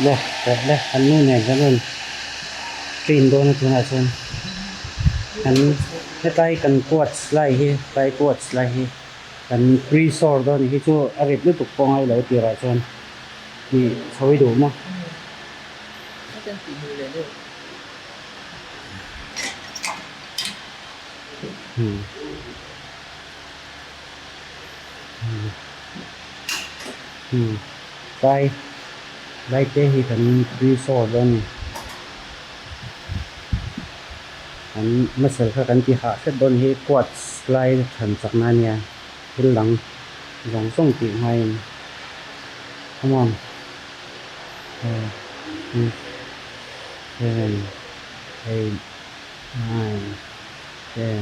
Le le kan nu nen kan rawn train dawn a tunah chuan kan hetlai kan quads lai hi tlai quads lai hi kan pre sawr dawn a ni hi chu a rit lutuk pawh ngai lo tirah chuan tih chho i duh maw. Tlai lai te hi kan tui saw dawn a ni. Kan muscle kha kan ti hah hret dawn hi quads lai than chak na ania thil dang zawng zawng tih hmain come on six seven eight nine ten.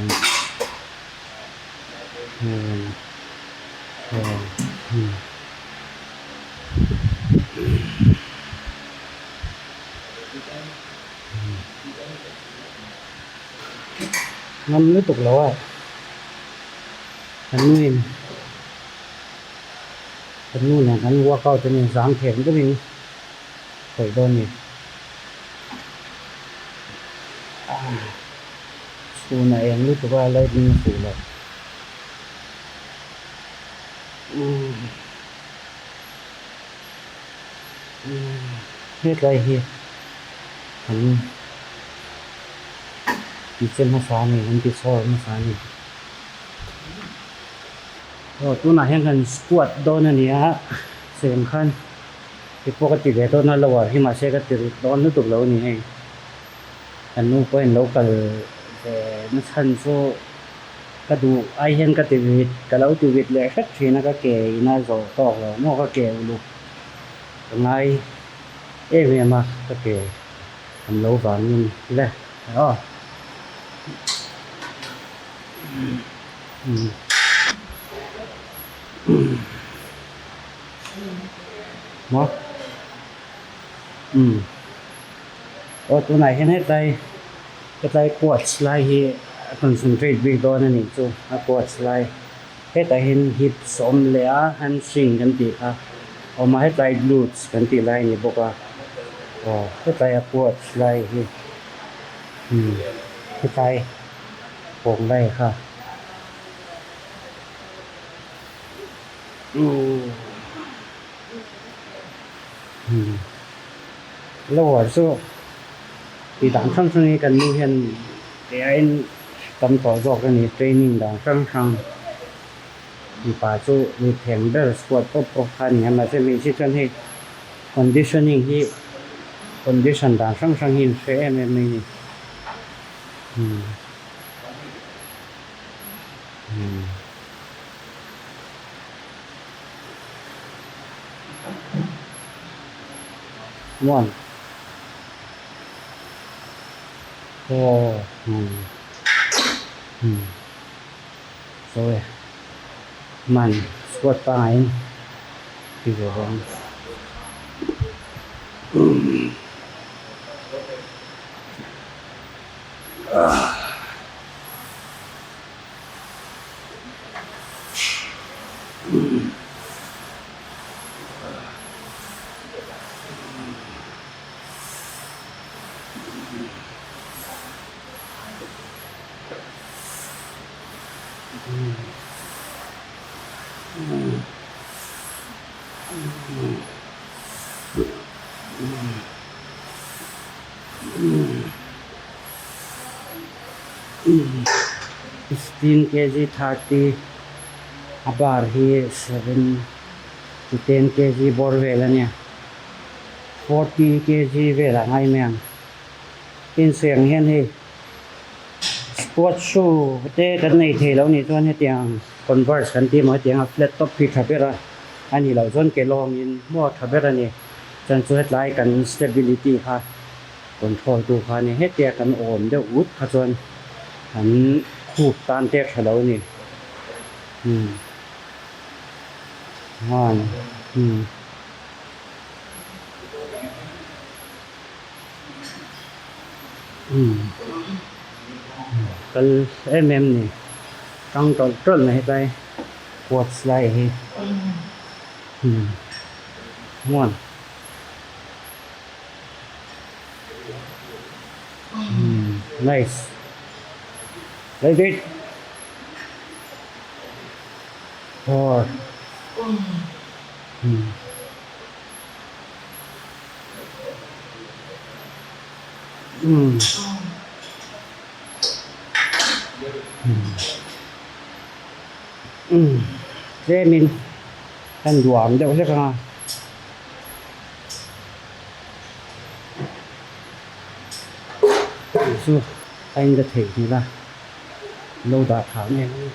Ngam lutuk lo a kan nuin kan nu nen kan workout a ni zang thiam deuhin khawih dawn a ni. Chhun a eng lutuk a lightning a fuh lo. Hetlai hi an ti che hmasa a ni an ti chhawr hmasa a ni. Aw tunah hian kan squat dawn a ni a cheng khan keipawh ka ti ve dawn a lower hi mahse ka ti rit dawn lutuk lo a ni hei. Kan nu pawhin lo kal ve na chhan chu ka duh ai hian ka ti vit ka lo ti vit leh hret thin a ka ke in a zawh tawk lo maw ka ke uluk ka ngai em em a ka ke an lo vangin le aw maw umm. Aw tunah hian hetlai hetlai quartz lai hi a concentrate bik dawn a nih chu a quartz lai hetah hian hips a awm leh a hamstring kan tih kha a awm a hetlai glutes kan tih lai a ni bawk a aw hetlai a quartz lai hi umm hetlai kawng lai kha umm. Lower chu tih dan hrang hrang hi kan nu hian kei aiin tam tawh zawk a ni training dan hrang hrang mipa chu mittheng ber squat pawp pawp kha a ni a mahse hmeichhia chuan hei conditioning hi condition dan hrang hrang hi an hre em em mai a ni. One four sawi man squat pangai in ti ve bawk ang. Fifteen kg 30 a bar hi 7 to 10 kg bawr vel a nia 40 kg velah ngai mai ang insuih ang hian hei squat shoe te kan nei thei lo nih chuan hetiang converse kan tih maw hetiang a flat top hi tha ber a a nih loh chuan ke lawngin maw tha ber a ni chuan chu hetlai kan stability kha control tu kha a ni hetia kan awm deuh ut kha chuan an khup tan te a tha lo a ni umm one umm umm kal em em ni tang tawlh tawlh mai hetlai quartz lai hi umm one. Nice. Very good. 4. Tlemin kan duam deuh hlek anga. Tih chu a in la theihnghilh a, lo dah thah mek a ni.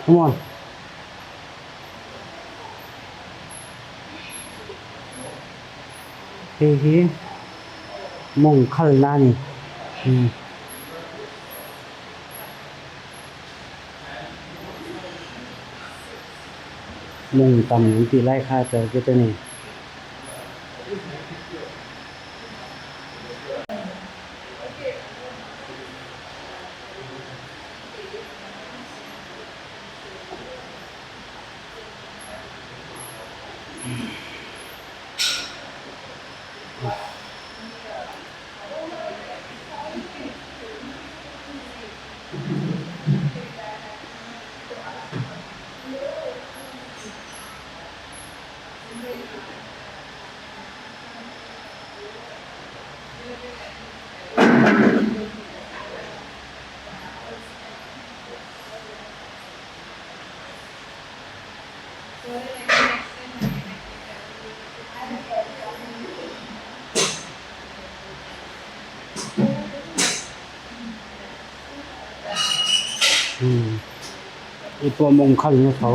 Come on. Hei hi mawng khalna a ni. Mawng tam an tih lai kha target a ni. Hei pawh mawng khal na tho.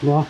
Maw?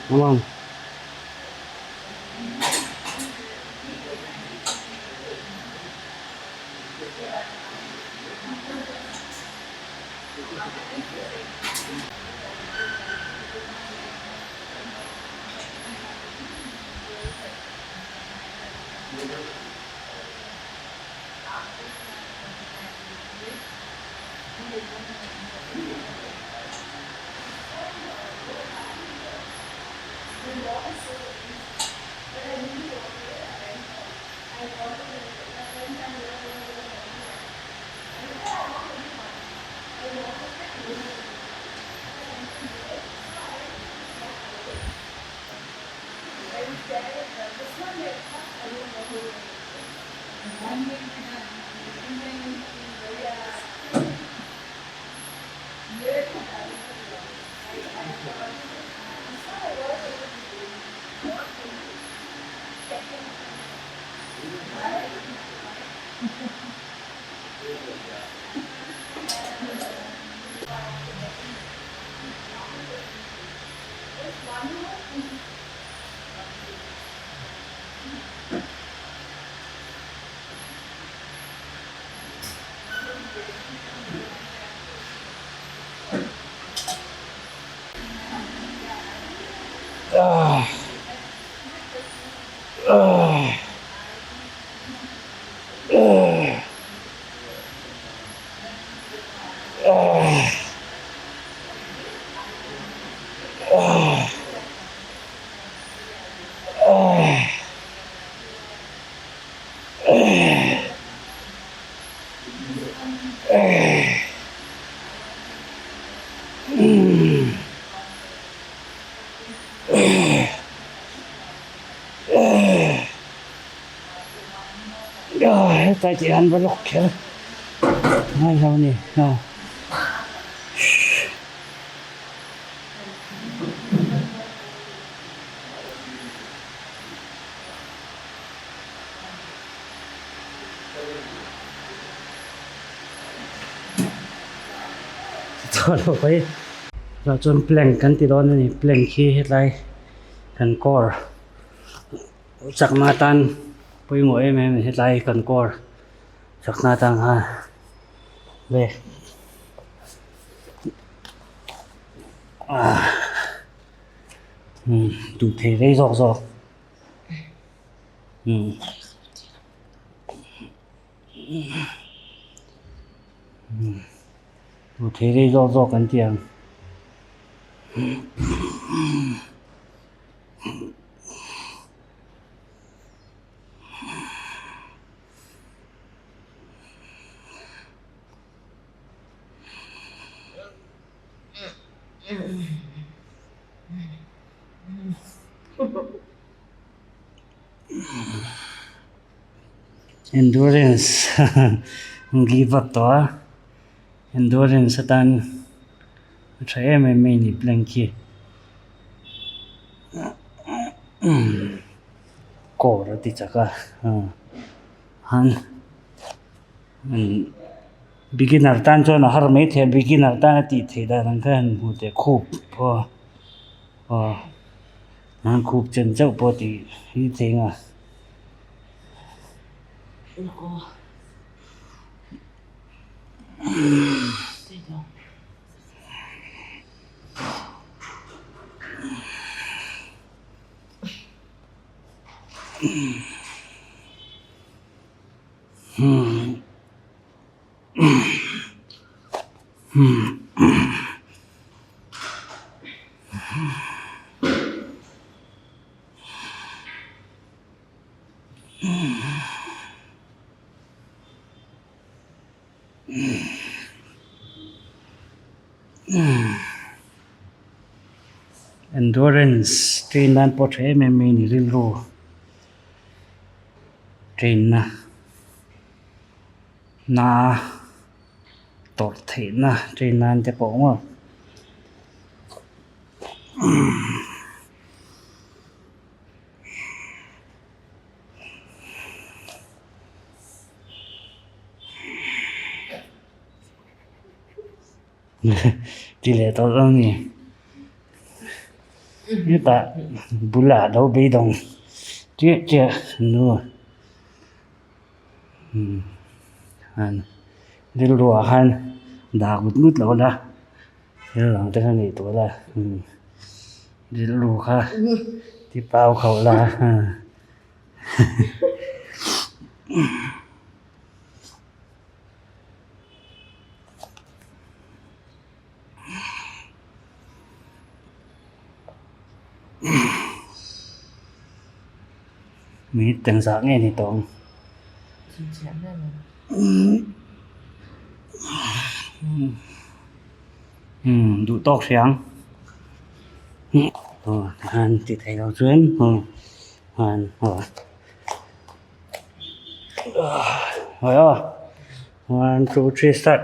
Đúng không? Hetlai tih hian va lawk kher ngai lo a ni aw. Chutah chuan plank kan ti dawn a ni plank hi hetlai kan core chakna atan pawimawh em em a ni hetlai kan core chakna atan khan ve ah duh thei rei zawk zawk. Duh thei rei zawk zawk an ti ang. Endurance give up tawh a endurance atan a tha em em mai a ni plank hi core a ti chak a han beginner tan chuan a har maithei a beginner tan a tih theih dan ang kha han hmuh teh khup pawh aw. An khup chen chauh pawh tih hi cheng a. Endurance train nan pawh tha em em mai a ni rilru train na na tawrh theih na train nan te pawh maw. Ti leh tawh dawn a ni hetah bulah lo beidawng chiah chiah nu umm rilru ah khan dah ngut ngut lo la thil dang te kha ni tawh la rilru kha ti pau khauh la. Minute engzah nge ni tawh ang umm duh tawk hrih ang aw tikhan ti thei lo chuan aw aw aw. One two three start.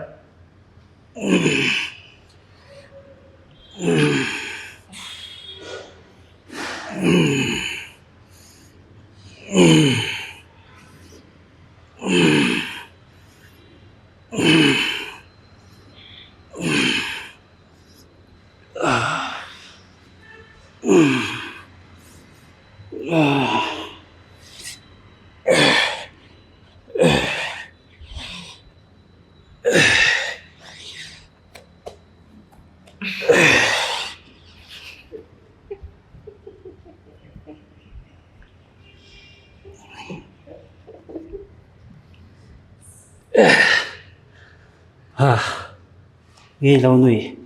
Ngei lo nui.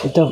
Sit up.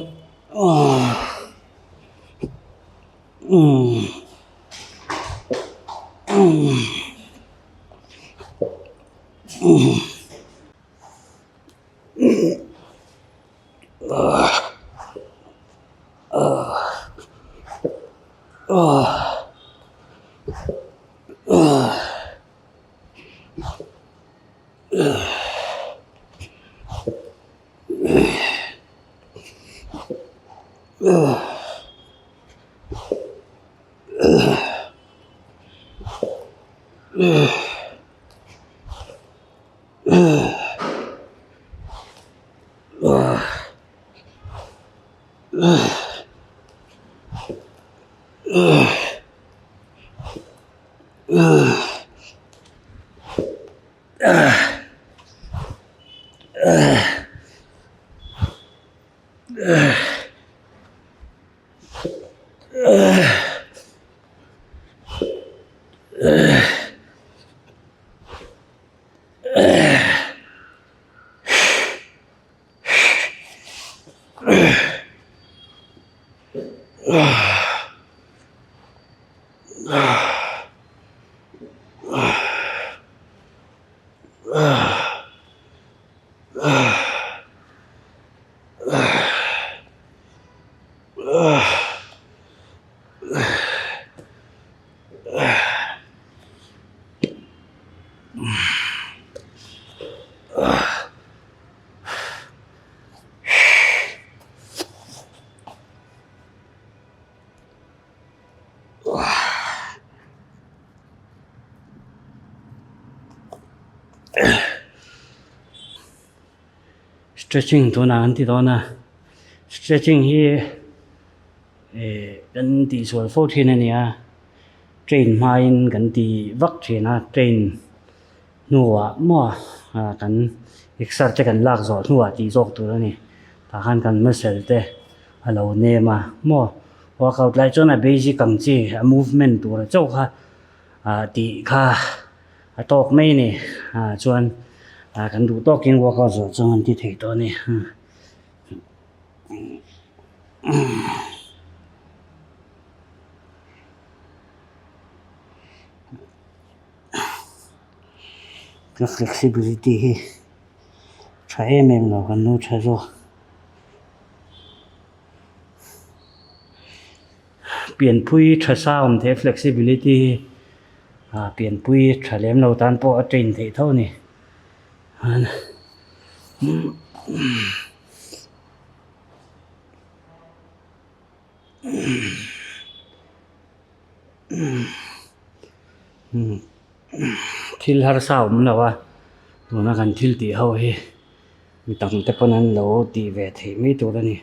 Stretching tunah an ti dawn a, stretching hi eh kan tihsual fo thin a ni a, train hmain kan ti vak thin a, train hnuah maw ah kan exer te kan lak zawh hnuah tih zawk tur a ni, tah khan kan muscle te a lo nem a maw workout lai chuan a basic ang chi a movement tur chauh kha ah tih kha. A tawk mai a ni ah chuan ah kan duh tawkin workout zawh chuan an ti thei tawh a ni. Ka flexibility hi tha em em lo kan nu tha zawk. Pianpui tha sa awm thei flexibility hi ah pianpui tha lem lo tan pawh a train theih tho a ni thil harsa a awm lo a tuna kan thil tih ho hi mi tam te pawn an lo tih ve theih mai tur a ni.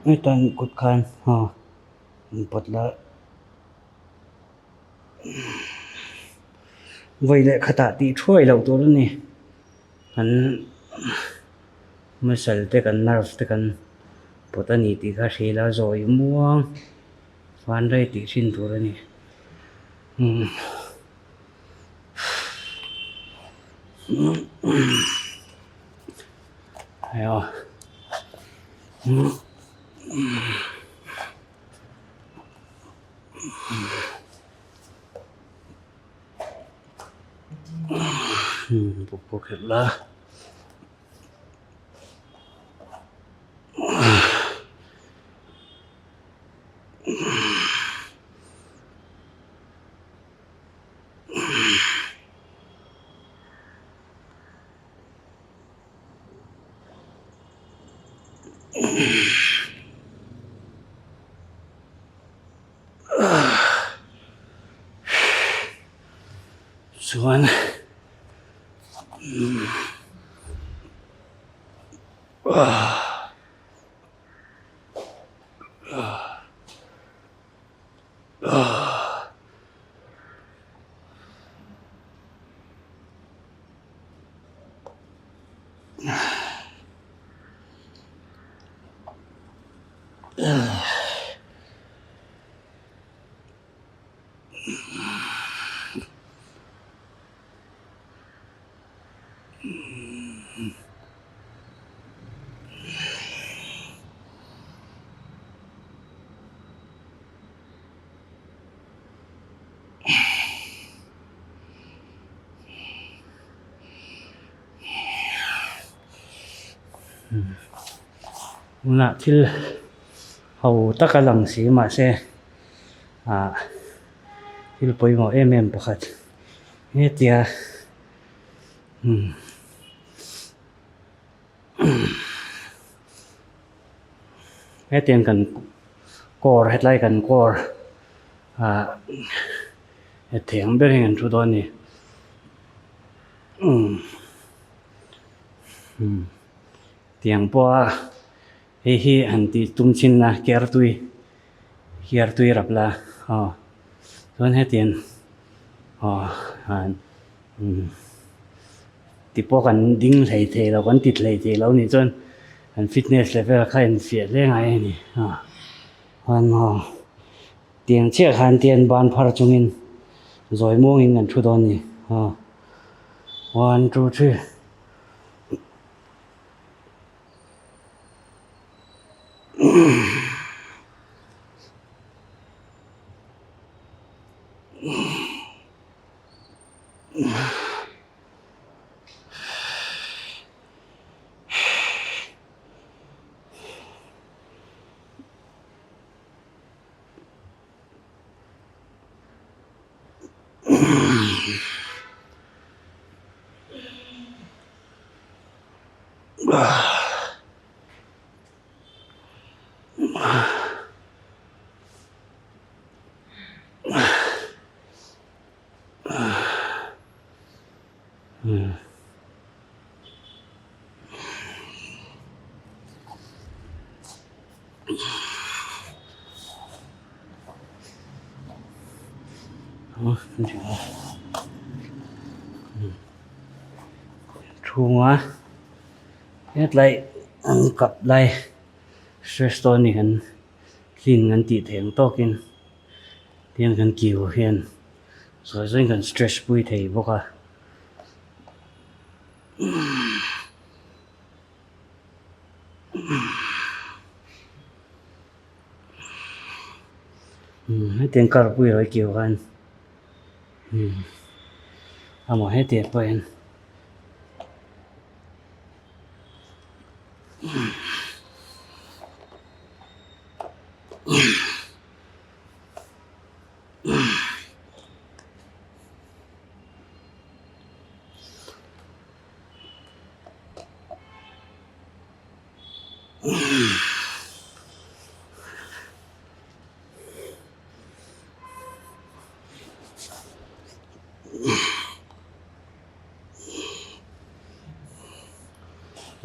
Hetan kut khan aw an pawt la vawi leh khatah tih thuai loh tur a ni an muscle te kan nerve te kan pawt a ni tih kha hril a zawi muang van rei tih thin tur a ni. Chuan Tunah thil ho tak a lang si mahse ah thil pawimawh em em pakhat hetia umm hetiang kan core hetlai kan core ah hetiang berin an thu dawn a ni umm umm tiang pawha hei hi han tih tum chin a kertui kertui rap la aw chuan hetiang aw han umm. Ti pawh kan ding hlei thei lo, kan tit hlei thei lo nih chuan kan fitness level kha infiah hle ngai a ni. Chuan maw tiang chiah khan tian ban phar chungin zawi muangin kan thu dawn a ni. One two three. Chhunga hetlai an kap lai stress dawn ni kan clean kan tih theih ang tawkin tiang kan kiu hian zawi zawiin kan stress pui thei bawk a. Hetiang car pui rawih kiu khan amah hetiang pawh hian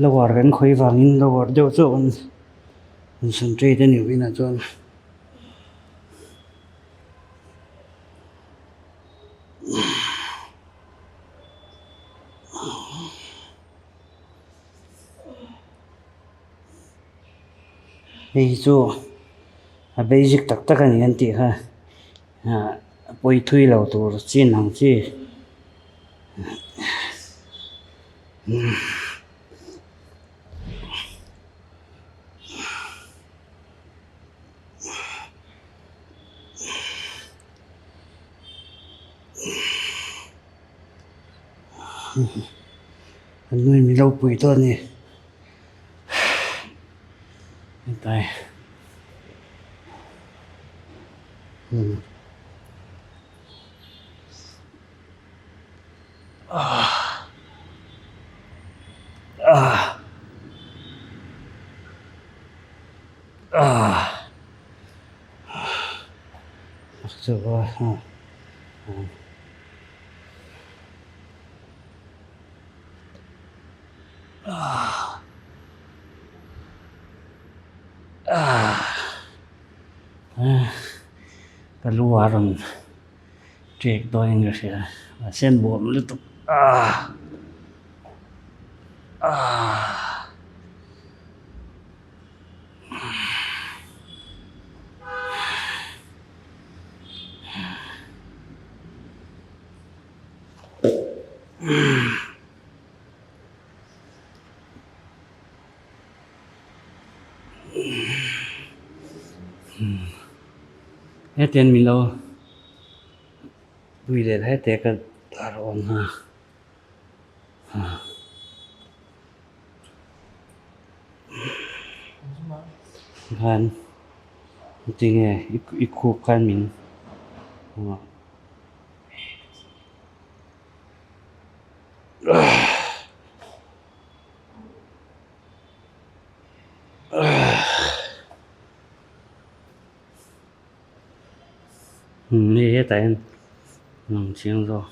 Lower kan khawi vangin lower deuh chu an concentrate a ni inah chuan. Hei hi chu a basic tak tak a ni an tih kha ah a pawi thui lo tur chin ang chi An nui mi lo pui dawn a ni hetlai Ka lu a rawn ṭek dawnin ka hria mahse an buam lutuk Hetiang min lo pui leh lai te ka tar awm a. Khan tinge i khup khan min Hei hetah hian lang chiang zawk.